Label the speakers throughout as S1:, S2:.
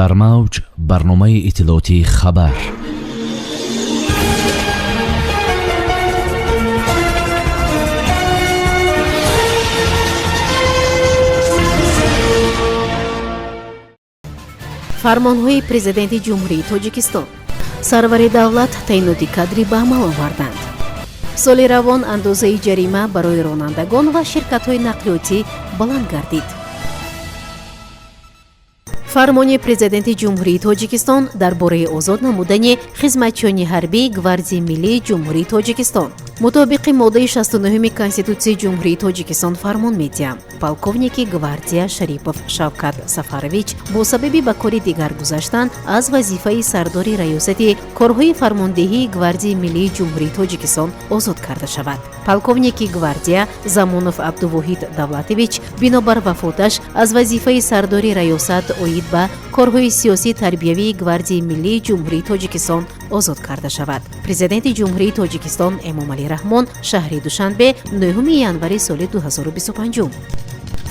S1: Дар мавҷ барномаи иттилоотии «Хабар».
S2: Фармонҳои Президенти Ҷумҳурии Тоҷикистон. Сарвари давлат таъиноти кадрӣ ба амал оварданд. Соли равон андозаи ҷарима барои ронандагон ва ширкатҳои нақлиётӣ баланд гардид. Фармони Президенти Ҷумҳурии Тоҷикистон дар бораи озод намудани хизматчиёни ҳарбии Гвардияи миллии Ҷумҳурии Тоҷикистон. Мутобиқи моддаи 69 Конститутсияи Ҷумҳурии Тоҷикистон фармон медиҳам: полковники гвардия Шарипов Шавкат Сафарович бо сабаби ба кори дигар гузаштан аз вазифаи сардори Раёсати корҳои фармондеҳии Гвардияи миллии Ҷумҳурии Тоҷикистон озод карда шавад. Полковники гвардия Замонов Абдувоҳид Давлатович бинобар вафоташ аз вазифаи сардори Раёсат оид ба корҳои сиёсӣ тарбиявии Гвардияи миллии Ҷумҳурии Тоҷикистон озод карда шавад. Президенти Ҷумҳурии Тоҷикистон Эмомалӣ Раҳмон, шаҳри Душанбе, 9 январи соли 2025.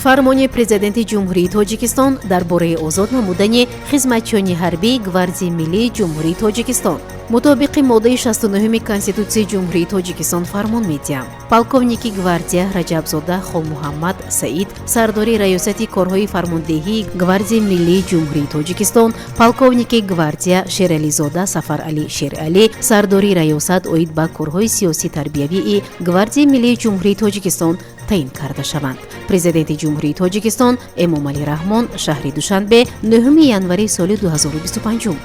S2: Фармони Президенти Ҷумҳурии Тоҷикистон дар бораи озод намудани хизматчиёни ҳарбии Гвардияи миллии Ҷумҳурии Тоҷикистон. Мутобиқи моддаи 69 Конститутсияи Ҷумҳурии Тоҷикистон фармон медиҳам: полковники гвардия Раҷабзода Холмуҳаммад Саид сардори Раёсати корҳои фармондеҳии Гвардияи миллии Ҷумҳурии Тоҷикистон, полковники гвардия Шерализода Сафаралӣ Шералӣ сардори Раёсат оид ба корҳои сиёсӣ тарбиявии Гвардияи миллии Ҷумҳурии Тоҷикистон таъин карда шаванд. Президенти Ҷумҳурии Тоҷикистон Эмомалӣ Раҳмон, шаҳри Душанбе, 9 январи соли 2025.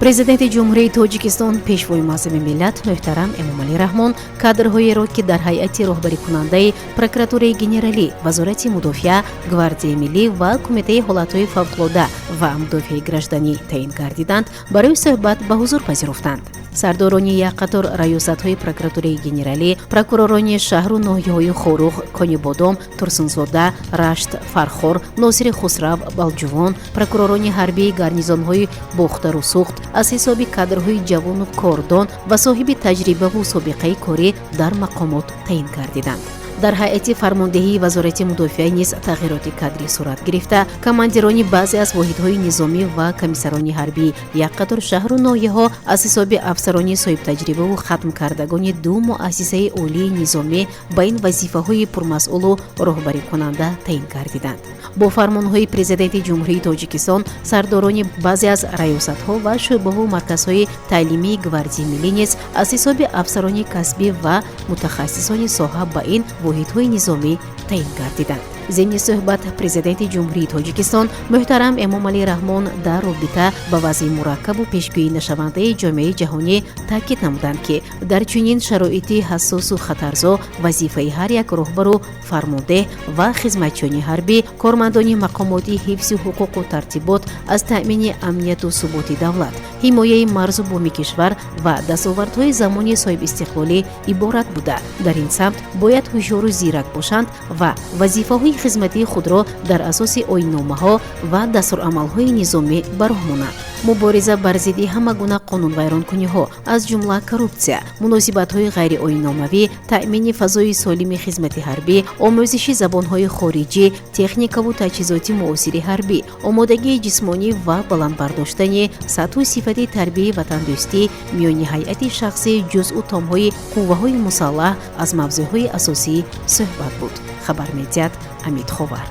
S2: Президенти Ҷумҳурии Тоҷикистон, Пешвои муаззами миллат муҳтарам Эмомалӣ Раҳмон кадрҳоеро, ки дар ҳайати роҳбарикунандаи Прокуратураи генералӣ, Вазорати мудофиа, Гвардияи миллӣ ва Кумитаи ҳолатҳои фавқулода ва мудофиаи гражданӣ таъин гардиданд, барои суҳбат ба ҳузур пазируфтанд. Сардорони як қатор раёсатҳои Прокуратураи генералӣ, прокуророни шаҳру ноҳияҳои Хоруғ, Конибодом, Турсунзода, Рашт, Фархор, Носири Хусрав, Балҷувон, прокуророни ҳарбии гарнизонҳои Бохтару Суғд аз ҳисоби кадрҳои ҷавону кордон ва соҳиби таҷрибаву собиқаи корӣ дар мақомот таъин гардиданд. Дар ҳайати фармондеҳии Вазорати мудофиа низ тағйироти кадрӣ сурат гирифта, командирони баъзе аз воҳидҳои низомӣ ва комиссарони ҳарбӣ як қатор шаҳру ноҳияҳо аз ҳисоби афсарони соҳибтаҷрибаву хатмкардагони ду муассисаи олии низомӣ ба ин вазифаҳои пурмасъулу роҳбарикунанда таъин гардиданд. Бо фармонҳои Президенти Ҷумҳурии Тоҷикистон сардорони баъзе аз раёсатҳо ва шӯъбаҳу марказҳои таълимии Гвардияи миллӣ низ аз ҳисоби афсарони касбӣ ва мутахассисони соҳа ба ин воҳидҳои низомӣ таъин гардиданд. Зимни суҳбат Президенти Ҷумҳурии Тоҷикистон муҳтарам Эмомалӣ Раҳмон дар робита ба вазъи мураккабу пешгӯӣ нашавандаи ҷомеаи ҷаҳонӣ таъкид намуданд, ки дар чунин шароити ҳассосу хатарзо вазифаи ҳар як роҳбару фармондеҳ ва хизматчиёни ҳарбӣ, кормандони мақомоти ҳифзи ҳуқуқу тартибот аз таъмини амнияту суботи давлат, ҳимояи марзу буми кишвар ва дастовардҳои замони соҳибистиқлолӣ иборат буда, дар ин самт бояд ҳушёру зирак бошанд ва вазифаҳои хизматии худро дар асоси оинномаҳо ва дастурамалҳои низомӣ ба роҳ монанд. Мубориза бар зидди ҳама гуна қонунвайронкуниҳо, аз ҷумла коррупсия, муносибатҳои ғайриоинномавӣ, таъмини фазои солими хизмати ҳарбӣ, омӯзиши забонҳои хориҷӣ, техникаву таҷҳизоти муосири ҳарбӣ, омодагии ҷисмонӣ ва баланд бардоштани сатҳу сифати тарбияи ватандӯстӣ миёни ҳайати шахсии ҷузъу томҳои қувваҳои мусаллаҳ аз мавзӯъҳои асосии суҳбат буд, хабар медиҳад Амид Ховар.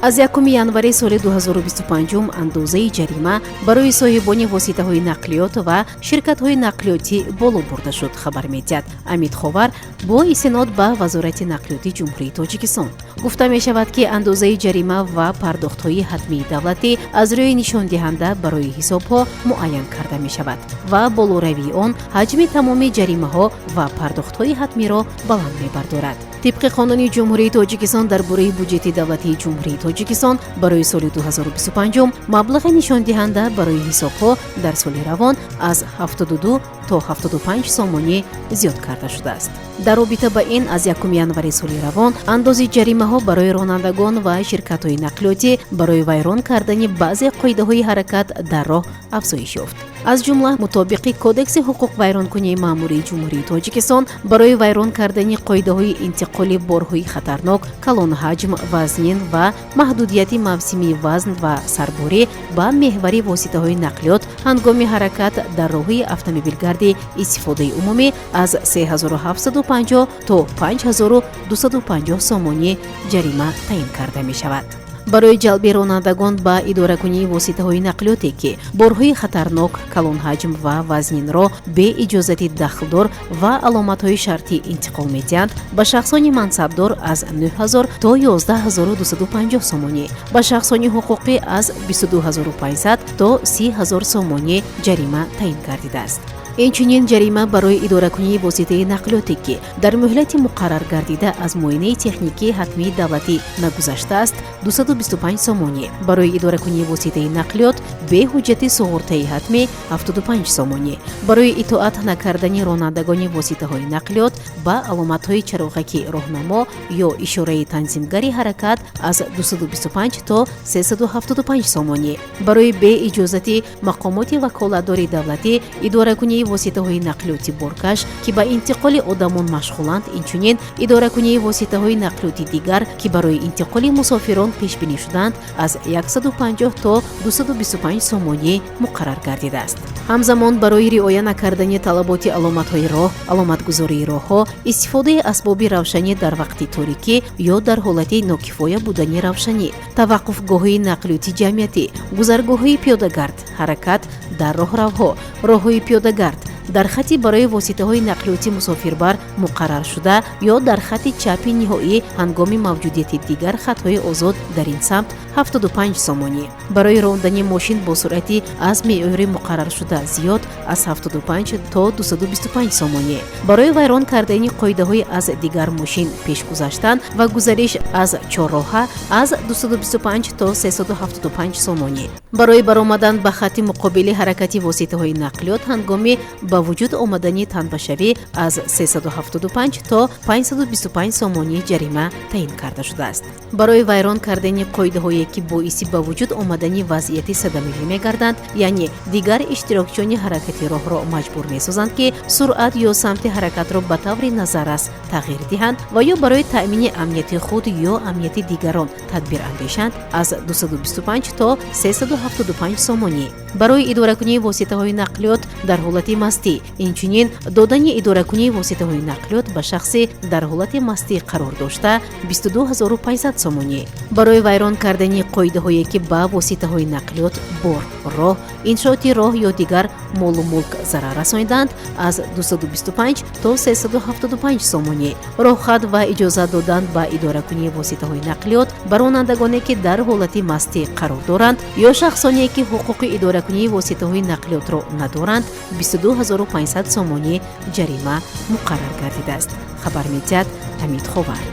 S2: Аз 1 январи соли 2025 андозаи ҷарима барои соҳибони воситаҳои нақлиёт ва ширкатҳои нақлиётӣ боло бурда шуд, хабар медиҳад Амид Ховар бо истинод ба Вазорати нақлиёти Ҷумҳурии Тоҷикистон. Гуфта мешавад, ки андозаи ҷарима ва пардохтҳои ҳатмии давлатӣ аз рӯи нишондиҳанда барои ҳисобҳо муайян карда мешавад ва болоравии он ҳаҷми тамоми ҷаримаҳо ва пардохтҳои ҳатмиро баланд мебардорад. Тибқи Қонуни Ҷумҳурии Тоҷикистон дар бораи буҷети давлатии Ҷумҳурии Тоҷикистон барои соли 2025 маблағи нишондиҳанда барои ҳисобҳо дар соли равон аз 72 то 75 сомонӣ зиёд карда шудааст. Дар робита ба ин аз 1 январи соли равон андози ҷаримаҳо барои ронандагон ва ширкатҳои нақлиётӣ барои вайрон кардани баъзе қоидаҳои ҳаракат дар роҳ афзоиш ёфт. Аз ҷумла, мутобиқи Кодекси ҳуқуқвайронкунии маъмурии Ҷумҳурии Тоҷикистон, барои вайрон кардани қоидаҳои интиқоли борҳои хатарнок, калонҳаҷм, вазнин ва маҳдудияти мавсимии вазн ва сарборӣ ба меҳвари воситаҳои нақлиёт ҳангоми ҳаракат дар роҳҳои автомобилгарди истифодаи умумӣ аз 3750 то 5250 сомонӣ ҷарима таъин карда мешавад. Барои ҷалби ронандагон ба идоракунии воситаҳои нақлиёте, ки борҳои хатарнок, калонҳаҷм ва вазнинро бе иҷозати дахлдор ва аломатҳои шартӣ интиқол медиҳанд, ба шахсони мансабдор аз 9000 то 11250 сомонӣ, ба шахсони ҳуқуқӣ аз 22500 то 30 000 сомонӣ ҷарима таъин гардидааст. Инчунин ҷарима барои идоракунии воситаи нақлиёте, ки дар муҳлати муқаррар гардида аз муоинаи техникии ҳатмии давлатӣ нагузаштааст, 225 сомонӣ, барои идоракунии воситаи нақлиёт бе ҳуҷҷати суғуртаи ҳатмӣ 75 сомонӣ, барои итоат накардани ронандагони воситаҳои нақлиёт ба аломатҳои чароғаки роҳнамо ё ишораи танзимгари ҳаракат аз 225 то 375 сомонӣ, барои беиҷозати мақомоти ваколатдори давлатӣ идоракунии воситаҳои нақлиёти боркаш, ки ба интиқоли одамон машғуланд, инчунин идоракунии воситаҳои нақлиёти дигар, ки барои интиқоли мусофирон пешбинӣ шудаанд, аз 150 то 225 сомонӣ муқаррар гардидааст. Ҳамзамон, барои риоя накардани талаботи аломатҳои роҳ, аломатгузории роҳҳо, истифодаи асбоби равшанӣ дар вақти торикӣ ё дар ҳолати нокифоя будани равшанӣ, таваққуфгоҳҳои нақлиёти ҷамъиятӣ, гузаргоҳҳои пиёдагард, ҳаракат дар роҳравҳо, роҳҳои пиёдагард, дар хати барои воситаҳои нақлиёти мусофирбар муқарраршуда ё дар хати чапи ниҳоӣ ҳангоми мавҷудияти дигар хатҳои озод дар ин самт 75 сомонӣ, барои рондани мошин бо суръати аз меъёри муқарраршуда зиёд аз 75 то 225 сомонӣ, барои вайрон кардани қоидаҳои аз дигар мошин пеш гузаштан ва гузариш аз чорроҳа аз 225 то 375 сомонӣ, барои баромадан ба хати муқобили ҳаракати воситаҳои нақлиёт ҳангоми ба вуҷуд омадани танбашавӣ аз 375 то 525 сомонӣ ҷарима таъин карда шудааст. Барои вайрон кардани қоидаҳое, ки боиси ба вуҷуд омадани вазъияти садамавӣ мегарданд, яъне дигар иштирокчиёни ҳаракати роҳро маҷбур месозанд, ки суръат ё самти ҳаракатро ба таври назаррас тағйир диҳанд ва ё барои таъмини амнияти худ ё амнияти дигарон тадбир андешанд, аз 225 то 375 сомонӣ, барои идоракунии воситаҳои нақлиёт дар ҳолати мастӣ, инчунин додани идоракунии воситаҳои нақлиёт ба шахсе дар ҳолати мастӣ қарор дошта 22500 сомонӣ, барои вайрон кардани қоидаҳое, ки ба воситаҳои нақлиёт, бор, роҳ, иншооти роҳ ё дигар молу мулк зарар расонидаанд, аз 225 то 375 сомонӣ, роҳхат ва иҷозат додан ба идоракунии воситаҳои нақлиёт ба ронандагоне, ки дар ҳолати мастӣ қарор доранд, ё шахсоне, ки ҳуқуқи идоракунии воситаҳои нақлиётро надоранд, 22500 сомонӣ ҷарима муқаррар гардидааст, хабар медиҳад Ҳамид Ховар.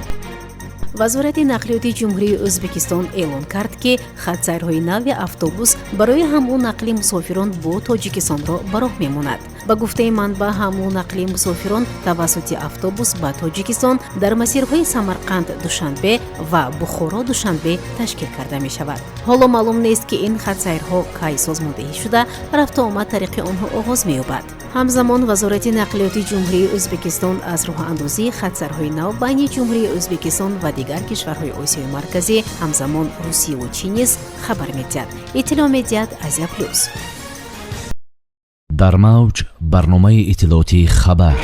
S2: Вазорати нақлиёти Ҷумҳурии Ӯзбекистон эълон кард, ки хатсайрҳои нави автобус барои ҳамлу нақли мусофирон бо Тоҷикистонро ба роҳ мемонад. Ба гуфтаи манбаъ, ҳамлу нақли мусофирон тавассути автобус ба Тоҷикистон дар масирҳои Самарқанд Душанбе ва Бухоро Душанбе ташкил карда мешавад. Ҳоло маълум нест, ки ин хатсайрҳо кай созмондиҳӣ шуда, рафтуомад тариқи онҳо оғоз меёбад. Ҳамзамон, Вазорати нақлиёти Ҷумҳурии Ӯзбекистон аз роҳандозии хатсайрҳои нав байни Ҷумҳурии Ӯзбекистон ва дигар кишварҳои Осиёи Марказӣ, ҳамзамон Русияву Чин низ хабар медиҳад, иттилоъ медиҳад Азия Плюс.
S1: Дар мавҷ барномаи иттилоотии «Хабар».